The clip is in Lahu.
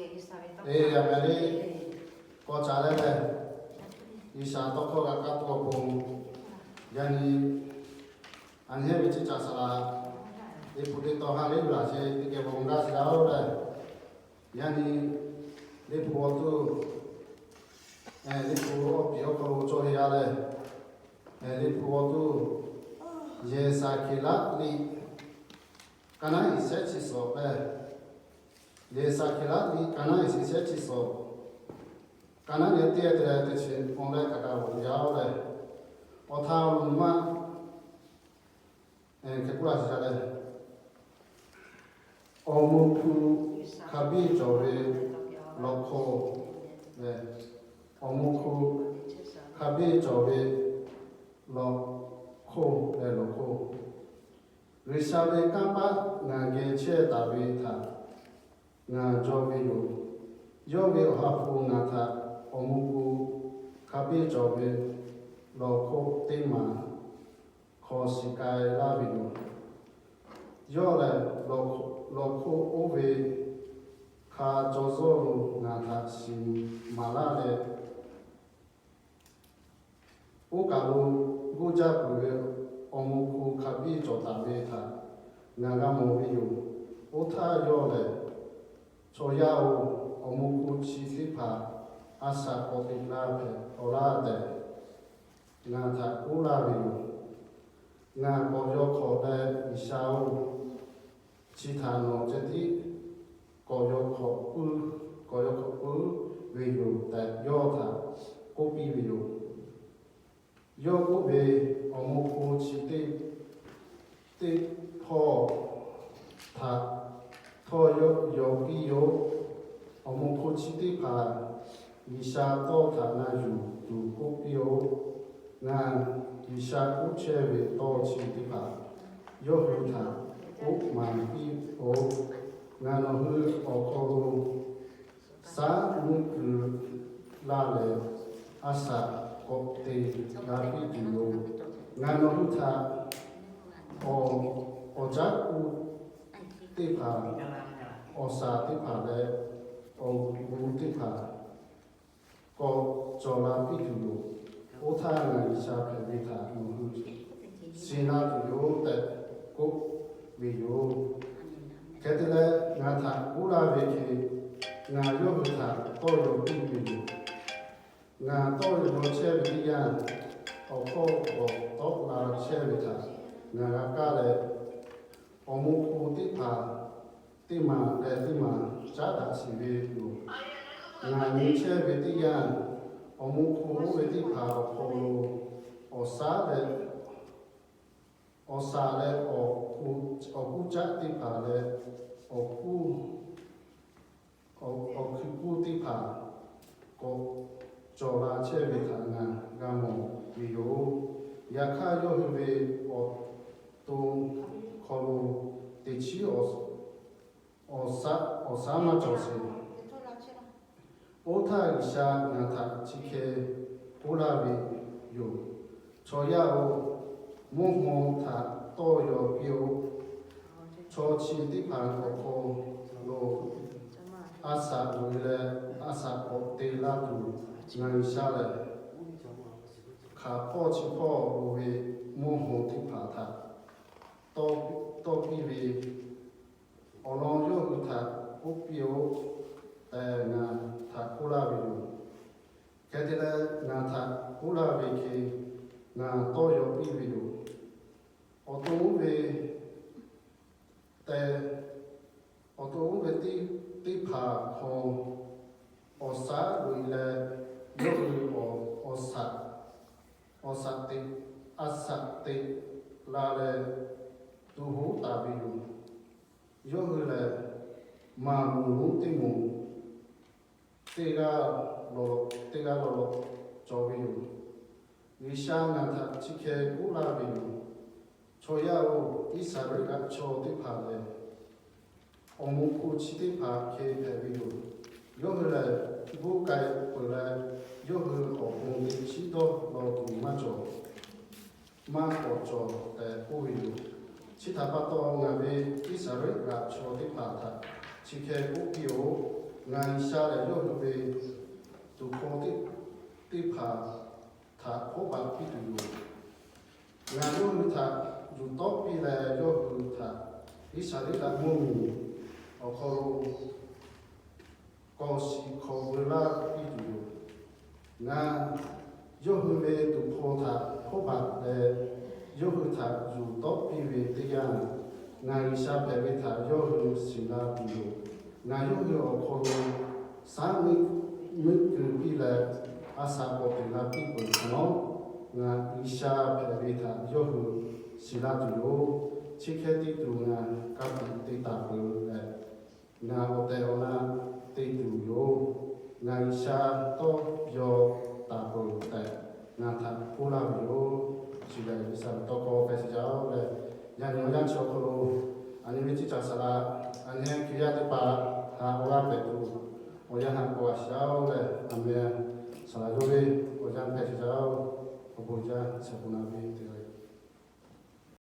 Eˬ, yaꞈ nyi le, k'awꞈ caˍ leh lehˬ, G'uiˬsha tawˇ hkawˇ g'a kaˇ tuˬ awˬ pon, yaꞈ nyi a nyi heˆ ve chi caꞈ saˍ laꞈ, Liꞈ hpu teˇ tawn ha lehˬ yuˬ laˬ chehˇ teˇ geh bon gaˇ shiˍ laˇ-oˬ lehˬ, yaꞈ nyi Liꞈ hpu awˬ tuˬ, Liꞈ hpu awˬ piˍ awˬ hk'aw lo cawˇ heˆ-a lehˬ, Liꞈ hpu awˬ tuˬ, Yeˍsaˍkeˍlaˆ liꞈ, ka naˉ iˍ shehˆ chi suhˍ lehˬ, Yeˍsaˍkeˍlaˆ liꞈ ka naˉ iˍ shehˆ chi suhˍ, ka naˉ leh teˇ g'aˇ te leh teˇ chi awˬ leh kaꞈ kaꞈ g'awˬ yaˇ-oˬ lehˬ, awˬ htaˇ awˬ nuˬ maˇ hkeh k'oˆ laˇ shiˍ yaˇ lehˬ, awˬ mvuh hpu hk'a biˇ cawˬ ve lawˬ hk'oˆ lehˬ, awˬ mvuh hpu hk'a biˇ cawˬ ve lawˬ hk'oˆ lehˬ lawˬ hk'oˆ, G'uiˬsha ve kanˇ paˆ ngaˬ geh chehˇ taˍ ve htaꞈ ngaˬ jaw ve yoˬ. Yawˇ ve awˬ ha hpu ngaˬ htaꞈ awˬ mvuh hpu hk'a biˇ cawˬ ve lawˬ hk'oˆ teˇ maˬ hk'aw shiˍ k'ai laˇ ve yoˬ. Yawˇ lehˬ, lawˬ hk'oˆ oˇ ve hk'a caw zuhˇ lo ngaˬ htaꞈ shiˍ maˍ laˇ leh, oˇ kaˬ lo g'uˇ jaˇ peuˬ ve awˬ mvuh hpu hk'a biˇ cawˬ taˍ ve htaꞈ ngaˬ g'a mawˬ ve yoˬ. Oˇ htaˇ yawˇ lehˬ, Chaw yaˇ-oˬ, awˬ mvuh hpu chi teˇ hpaˍ a shaꞈ k'awꞈ teꞈ la hpehꞈ-aw laˇ tehꞈ ngaˬ htaꞈ k'oˆ laˇ ve yoˬ. Ngaˬ k'awꞈ yaw hk'awꞈ leh, G'uiˬsha-oˬ, chi htaꞈ nawˬ ceh tiˉ k'awꞈ yaw hk'awꞈ puiˉ, k'awꞈ yaw hk'awꞈ puiˉ ve yoˬ tehꞈ yawˇ htaꞈ k'oˆ piˇ ve yoˬ. Yawˇ k'oˆ ve, Awˬ mvuh hpu chi teˇ teˇ hpawˇ htaꞈ htawˇ yaw piˇ-oˆ. Awˬ mvuh hpu chi teˇ hpaˍ G'uiˬsha tawˇ htaꞈ na yuˬ tuˬ k'oˆ piˇ-oˆ. Ngaˬ G'uiˬsha k'oˆ chehˇ ve tawˇ chi teˇ hpaˍ yawˇ hui htaꞈ k'oˆ maˍ piˇ-oˆ. Ngaˬ nawˬ hui awˬ hk'aw lo shaˉ nuˇ kuiˬ la leh, a shaꞈ k'awꞈ te la piˇ tuˬ yoˬ. Ngaˬ nawˬ hui htaꞈ awˬ caˉ k'u teˇ hpaˍ, awˬ shaˍ teˇ hpaˍ leh, awˬ gu teˇ hpaˍ k'awꞈ cawˬ la piˇ tuˬ yoˬ. Oˇ htaˇ ngaˬ G'uiˬsha hpehꞈ ve htaꞈ nawˬ hui shiˍ la tuˬ yoˬ tehꞈ k'oˆ ve yoˬ. Hk'e te leh, ngaˬ htaꞈ k'oˆ laˇ ve hk'e, ngaˬ yawˇ hui htaꞈ tawˇ yaw piˇ ve yoˬ. Ngaˬ tawˇ yaw chehˇ ve teˇ yanˇ, awˬ hkawˇ k'awꞈ tawˆ la chehˇ ve htaꞈ ngaˬ g'a kaˇ leh, awˬ mvuh hpu teˇ hpaˍ teˇ maˬ leh teˇ maˬ caˉ daꞈ sheˍ ve yoˬ. Ngaˬ nyi chehˇ ve teˇ yanˇ, awˬ mvuh hpu oˇ ve teˇ hpaˍ awˬ hk'aw lo awˬ shaˉ leh, awˬ shaˍ leh awˬ hkuˇ caˆ teˇ hpaˍ leh, awˬ hkuˇ awˬ hkui kuˇ teˇ hpaˍ k'awꞈ cawˬ la chehˇ ve htaꞈ ngaˬ g'a mawˬ ve yoˬ. Yaꞈ hk'aˇ, yawˇ hui ve awˬ to hk'aw lo teꞈ chiˉ awˬ shaˉ maˇ cawˬ sheˍ. Oˇ htaˇ G'uiˬsha ngaˬ htaꞈ chi hk'e k'oˆ laˇ ve yoˬ. Chaw yaˇ-oˬ, mvuhˇ haw htaꞈ tawˇ yaw piˇ-oˆ. Chaw chi teˇ hpaˍ awˬ hk'aw lo a shaꞈ loꞈ-e leh, a shaꞈ k'awꞈ te laˇ tuˬ ngaˬ G'uiˬsha lehˬ, hk'aˬ hpawˇ chi hpawˇ loˍ ve mvuhˇ haw teˇ hpaˍ htaꞈ tawˇ piˇ ve, awˬ lawn yawˇ hui htaꞈ k'oˆ piˇ-oˆ tehꞈ ngaˬ htaꞈ k'oˆ laˇ ve yoˬ. Hk'e te leh, ngaˬ htaꞈ k'oˆ laˇ ve hk'e ngaˬ tawˇ yaw piˇ ve yoˬ. Awˬ to oˇ ve te, awˬ to oˇ ve teˇ hpaˍ hk'aw awˬ shaˉ loꞈ-e leh, yawˇ hui awˬ, awˬ shaꞈ teꞈ, a shaꞈ teꞈ la leh tuˬ hoˉ taˍ ve yoˬ. Yawˇ hui lehˬ, maˍ moˍ lonˉ teˇ moˍ teˇ g'aˇ lawˬ, teˇ g'aˇ lawˬ lawˬ cawˬ ve yoˬ. G'uiˬsha ngaˬ htaꞈ chi hk'e k'oˆ laˇ ve yoˬ. Chaw yaˇ-oˬ, Iˉsaˍreˍlaˆ chaw teˇ hpaˍ lehˬ, awˬ moˍ hpu chi teˇ hpaˍ hk'e hpehꞈ ve yoˬ. Yawˇ hui lehˬ, g'oˇ k'ai peuˬ leh, yawˇ hui awˬ pon teꞈ chiˉ dawˇ law tuˬ maˇ cawˬ, maˇ k'awꞈ cawˬ tehꞈ k'oˆ ve yoˬ. Chi htaꞈ pa taw, ngaˬ ve Iˉsaˍreˍlaˆ chaw teˇ hpaˍ htaꞈ chi hk'e k'oˆ piˇ-oˆ. Ngaˬ G'uiˬsha lehˬ, yawˇ hui ve tuˍ hpaw teˇ hpaˍ htaꞈ hk'oˆ baˬ piˇ tuˬ yoˬ. Ngaˬ yawˇ hui htaꞈ yuˬ tawˆ piˇ leh, yawˇ hui htaꞈ Iˉsaˍreˍlaˆ mvuhˇmiˬ awˬ hk'aw lo k'awꞈ shiˍ hk'awꞈ veu laˇ piˇ tuˬ yoˬ. Ngaˬ yawˇ hui ve tuˍ hpaw htaꞈ hk'oˆ baˬ leh, yawˇ hui htaꞈ yuˬ tawˆ piˇ ve teˇ yanˇ, ngaˬ G'uiˬsha hpehꞈ ve htaꞈ yawˇ hui shiˍ la tuˬ yoˬ. Ngaˬ yawˇ hui awˬ hk'aw lo shaˉ meuˆ meuˆ keu piˇ leh, a shaꞈ k'awꞈ teꞈ la piˇ peuˬ hk'awꞈ nawˉ, ngaˬ G'uiˬsha hpehꞈ ve htaꞈ yawˇ hui shiˍ la tuˬ yoˬ. Chi hk'e te tuˬ ngaˬ ka tiꞈ te taˍ peuˬ leh, ngaˬ awˬ tehˬ awˬ na te tuˬ yoˬ. Ngaˬ G'uiˬsha tawˇ yaw taˍ peuˬ tehꞈ ngaˬ htaꞈ k'oˆ laˇ ve yoˬ. Chi lehˬ, G'uiˬsha ve tawˇ hkawˇ hpehꞈ sheˍ jaˇ-oˬ leh, yaꞈ nyi awˬ yanˇ chi awˬ hk'aw lo a nyi ve teˇ caꞈ saˍ laꞈ, a nyi Hkriꞈ yaˇ teˇ hpaˍ htaꞈ awˬ g'aˇ hpehꞈ tuˬ awˬ yanˇ haꞈ k'oˆ a shaˍ-oˬ leh, a meh saˍ laꞈ yawˇ ve awˬ yanˇ hpehꞈ sheˍ jaˇ-oˬ. Awˬ bon jaˇ, chi hk'oˆ na ve teˇ g'aˇ